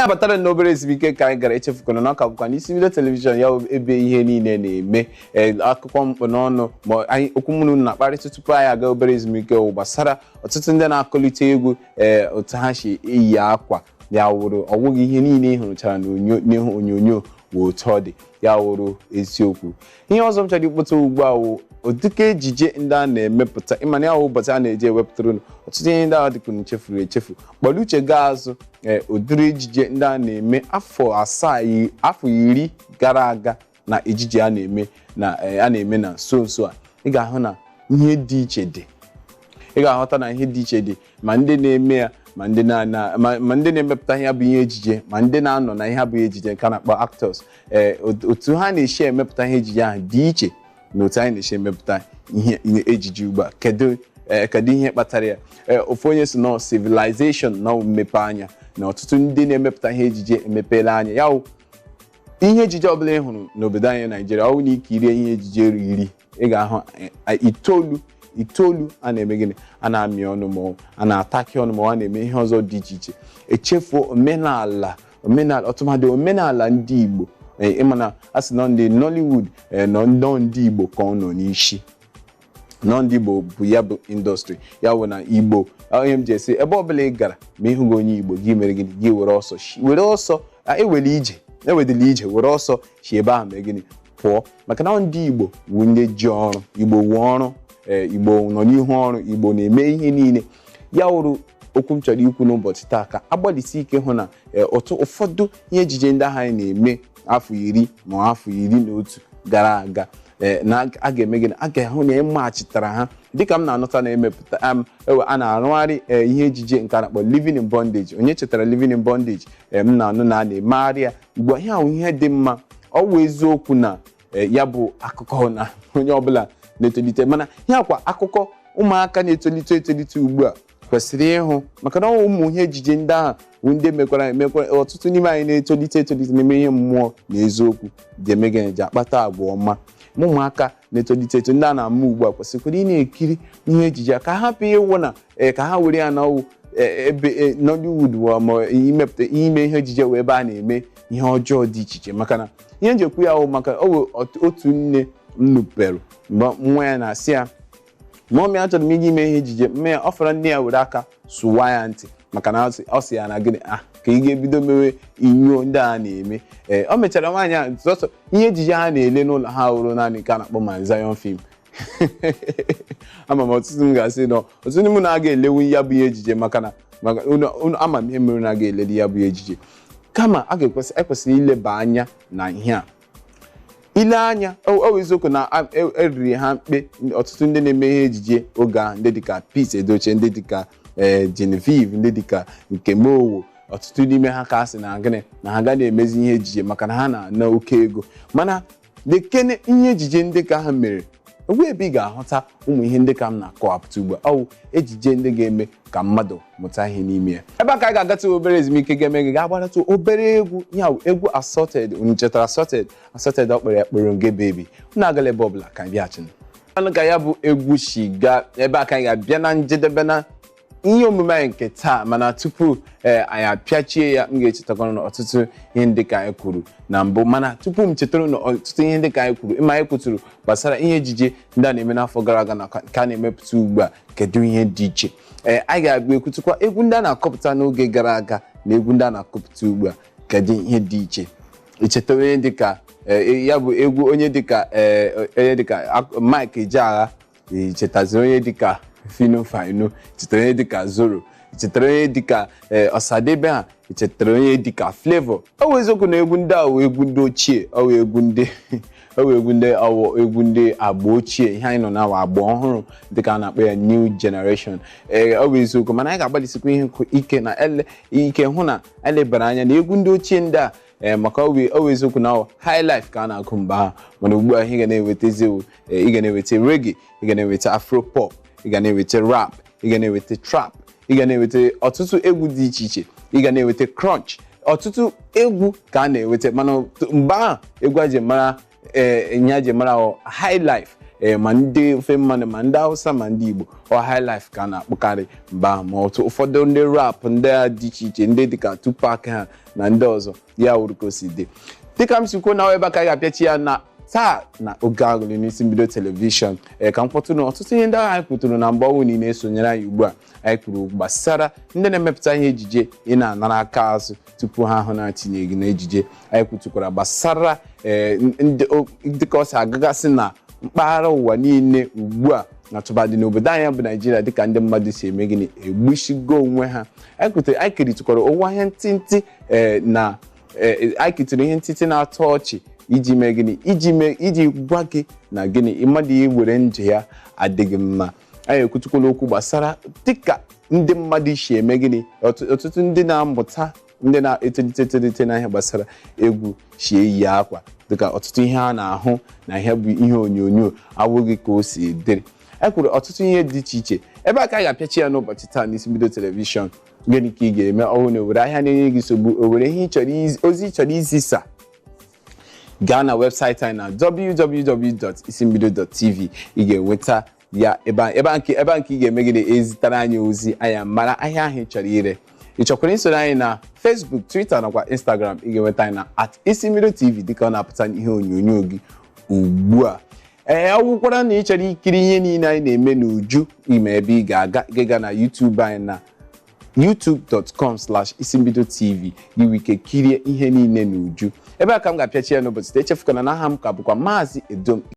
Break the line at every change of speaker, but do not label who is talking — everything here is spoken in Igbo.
Anyị abatara n'obere ezumike ka anyị gara. Echefukwana na ọ ka bụkwa n'isi mbido television ya bụ ebe ihe niile na-eme. Ee, akụkọ mkpụ n'ọnụ ma anyị okwu mụnụ na-akparịta tupu anyị aga obere ezumike wụ gbasara ọtụtụ ndị na-akụlite egwu, ee, otu ha si eyi akwa. Ya wụrụ ọ bụghị ihe niile ị hụrụchara n'ihu onyonyo wụ otu ọ dị ya wụrụ eziokwu. Ihe ọzọ m chọrọ ịkpọta ugbu a wụ ụdịka ejije ndị a na-emepụta. Ịmana ya wụ ụbọchị a na-eji ewepụtara unu ọtụtụ ihe ndị ahụ dịka unu chefuru echefu. Kpọrọ uche gaa azụ, ee, ụdịrị ejije ndị a na-eme afọ 7, afọ 10 gara aga na ejije a na-eme na a na-eme na nso nso a, ị ga-ahụ na ihe dị iche dị. Ị ga-aghọta na ihe dị iche dị, ma ndị na-eme ya, ma ndị na ma ndị na-emepụta ihe bụ ihe ejije, ma ndị na-anọ na ihe bụ ihe ejije nke a na-akpọ actors. Ee, otu ha na-esi emepụta ihe ejije ahụ dị iche na otu anyị na-esi emepụta ihe ejije ugbu a. Kedu, ee, kedu ihe kpatara ya? Ee, ofu onye si nọ civilization na mmepe anya na ọtụtụ ndị na-emepụta ihe ejije emepeela anya ya. Wụ ihe ejije ọbụla ị hụrụ n'obodo anyị Naijiria, ọ bụ na ikirie ihe ejije 10, ị ga-ahụ itoolu itoolu a na-eme gịnị? A na-amị ọnụ, ma a na-ataki ọnụ, ma a na-eme ihe ọzọ dị iche iche, echefuo omenala, omenala, ọtụmadị omenala ndị Igbo. Ịma na a sị nọ ndị Nollywood nọ ndị Igbo ka ọ nọ n'isi, nọ ndị Igbo bụ ya bụ industry ya bụ na Igbo. Onye m ji esi ebe ọbụla ị gara ma ịhụ gị onye Igbo, gị mere gịnị? Gị were ọsọ, were ọsọ, ewere ije, ewedịla ije, were ọsọ si ebe ahụ mee gịnị? Pụọ, maka na ndị Igbo wu ndị ji ọrụ. Igbo wu ọrụ, ee, Igbo nọ n'ihu ọrụ, Igbo na-eme ihe niile. Ya wụrụ okwu m chọrọ ikwu n'ụbọchị taa, ka agbalịsi ike hụ na otu ụfọdụ ihe ejije ndị ahụ anyị na-eme afọ 10 ma afọ 11 gara aga, ee, na a ga-eme gịnị? A ga-ahụ na ịmachitara ha. Dịka m na-anụta na-emepụta ewe a na-arụgharị ihe ejije nke a na-akpọ Living in Bondage. Onye chetara Living in Bondage? M na-anụ na a na-emegharị ya ugbu a. Ihe ahụ ihe dị mma. Ọ bụ eziokwu na ya bụ akụkọ na onye ọbụla na-etolite, mana ihe akwa akụkọ ụmụaka na-etolite etolite ugbu a kwesịrị ịhụ, maka na ọ ụmụ ihe ejije ndị ahụ bụ ndị mekwara emekwara ọtụtụ n'ime anyị na-etolite etolite n'ime ihe mmụọ na eziokwu ji eme gịnị? Ji akpata agwa ọma. Ma ụmụaka na-etolite eto ndị a na-amụ ugbu a kwesịkwara ị na-ekiri ihe ejije a, ka ha hapụ ịwụ na ka ha were ya na ọwụ ebe Nollywood ma imepụta ime ihe ejije wee ebe a na-eme ihe ọjọọ dị iche iche. Maka na ihe njekwu ya wụ maka ọ bụ otu nne m nupere mgbe nwa ya na-asị ya, "Mummy, achọrọ m iji ime ihe ejije." Mme ya ọ fọrọ nne ya were aka sụwa ya ntị, maka na ọ sị ya na gịnị a ka ị ga-ebido mewe inyo ndị a na-eme. Ee, o mechara nwaanyị a sọsọ ihe ejije ha na-ele n'ụlọ ha wụrụ naanị nke a na-akpọ Mount Zion film. Ama m ọtụtụ m ga-asị nọ ọtụtụ ndị mụ na-aga elewu ya bụ ihe ejije, maka na maka unu ama m ihe mere na aga elele ya bụ ihe ejije. Kama a ga-ekwesị ekwesịrị ileba anya na ihe a ile anya. Ọ bụ eziokwu na eriri ha mkpe ọtụtụ ndị na-eme ihe ejije oge ahụ, ndị dịka Pete Edochie, ndị dịka Genevieve, ndị dịka Nkem Owoh. Ọtụtụ n'ime ha ka a sị na gịnị, na ha gaghị emezi ihe ejije maka na ha na-ana oke ego. Mana lekene ihe ejije ndị ka ha mere egwu, ebe ị ga-ahụta ụmụ ihe ndị ka m na-akọwapụta ugbu a, ọ wụ ejije ndị ga-eme ka mmadụ mụta ihe n'ime ya. Ebe a ka anyị ga-agatụ obere ezumike, ga-eme gị ga-agbaratụ obere egwu. Ya wụ egwu Assorted. Unu chetara Assorted? Assorted ọ kpọrọ ya Kporonge Baby. Unu agala ebe ọbụla, ka anyị bịaghachinu ọnụ ka ya bụ egwu shiga. Ebe a ka anyị ga-abịa na njedebe na ihe omume anyị nke taa. Mana tupu ee anyị apịachie ya, m ga-echetakwa na ọtụtụ ihe ndị ka anyị kwuru na mbụ. Mana tupu m chetara na ọtụtụ ihe ndị ka anyị kwuru, ịma anyị kwuturu gbasara ihe ejije ndị a na-eme n'afọ gara aga na ka a na-emepụta ugbu a, kedu ihe dị iche? Ee, anyị ga-abịa ekwutukwa egwu ndị a na-akọpụta n'oge gara aga na egwu ndị a na-akọpụta ugbu a, kedu ihe dị iche? Icheta onye dịka ya bụ egwu onye dịka onye dịka Mike Ejeagha, ichetaziri onye dịka Fino Fino, ichetara onye dịka Zoro, ichetara onye dịka Ọsadebe ha, ichetara onye dịka Flavour. Ọ bụ eziokwu na egwu ndị a wụ egwu ndị ochie, ọ bụ egwu ndị ọ bụ egwu ndị ọwụ egwu ndị agba ochie. Ihe anyị nọ na agba ọhụrụ, dịka a na-akpọ ya new generation. Ee, ọ bụ eziokwu, mana anyị ga-agbalịsikwa ihe ike na ele ike hụ na elebara anya na egwu ndị ochie ndị a. Ee, maka ọ bụ eziokwu na high life ka a na-akụ mgbe ahụ, mana ugbu a ị ga na-ewetezi ị ga na-eweta reggae, ị ga na-eweta afro pop, ị ga na-eweta rap, ị ga na-eweta trap, ị ga na-eweta ọtụtụ egwu dị iche iche, ị ga na-eweta crunch. Ọtụtụ egwu ka a na-eweta, mana mgbe ahụ egwu a ji mara ee nya ji mara high life. Ee, ma ndị ofe mmanụ, ma ndị Hausa, ma ndị Igbo, ọ highlife ka a na-akpọkarị mgbe ahụ, ma ụfọdụ ndị rap ndị a dị iche iche, ndị dịka Tupac ha na ndị ọzọ. Ya wuru ka o si dị. Dịka m si kwuo na ebe ka anyị ga-apịachi ya na taa na Oge Aṅụrị n'Isi Mbido Telivishọn. Ee, ka m kpọtụrụ ọtụtụ ihe ndị ahụ anyị kwuturu na mgbe ọnwụ niile esonyere anyị ugbu a. Anyị kwuru gbasara ndị na-emepụta ihe ejije ị na-anara aka azụ tupu ha ahụ na-atinye gị n'ejije. Anyị kwutukwara gbasara ee dịka ọ si agagasị na mpaghara ụwa niile ugbu a, na tụbadị n'obodo anyị bụ Naijiria, dịka ndị mmadụ si eme gịnị, egbuchigo onwe ha. Anyị kwutere, anyị kiritụkwara ụwa ihe ntịntị, ee na anyị kitụrụ ihe ntịntị na-atọ ọchị iji mee gịnị, iji mee, iji gwa gị na gịnị, mmadụ iwere ndụ ya adịghị mma. Anyị ekwutukwala okwu gbasara dịka ndị mmadụ si eme gịnị, ọtụtụ ndị na-amụta, ndị na-etolite etolite na ihe gbasara egwu si eyi akwa, dịka ọtụtụ ihe a na-ahụ na ihe bụ ihe onyonyo awụghị ka o si dịrị. E kwuru ọtụtụ ihe dị iche iche. Ebe a ka anyị ga-apịachi ya n'ụbọchị taa n'Isi Mbido Telivishọn. Gịnị ka ị ga-eme ọhụụ na owere ahịa na-enye gị nsogbu, owere ihe ị chọrọ, ozi ị chọrọ izisa? Gaa na webụsaịtị anyị na www.isimbido.tv. Ị ga-enweta ya ebe nke ebe nke ị ga-eme gịnị, ezitara anyị ozi, anyị mara ahịa ahụ ị chọrọ ire. Ị chọkwara isoro anyị na Facebook, Twitter nakwa Instagram, ị ga-enweta anyị na @isimbidotv, dịka ọ na-apụta n'ihe onyonyo gị ugbu a. Ee, ọ bụkwara na ị chọrọ ikiri ihe niile anyị na-eme n'uju, ime ebe ị ga-aga, gị ga na YouTube anyị na youtube.com/isimbidotv, gị nwee ike kirie ihe niile n'uju. Ebe a ka m ga-apịachi ya n'ụbọchị taa. Echefukwana na aha m ka bụkwa Maazị Edom.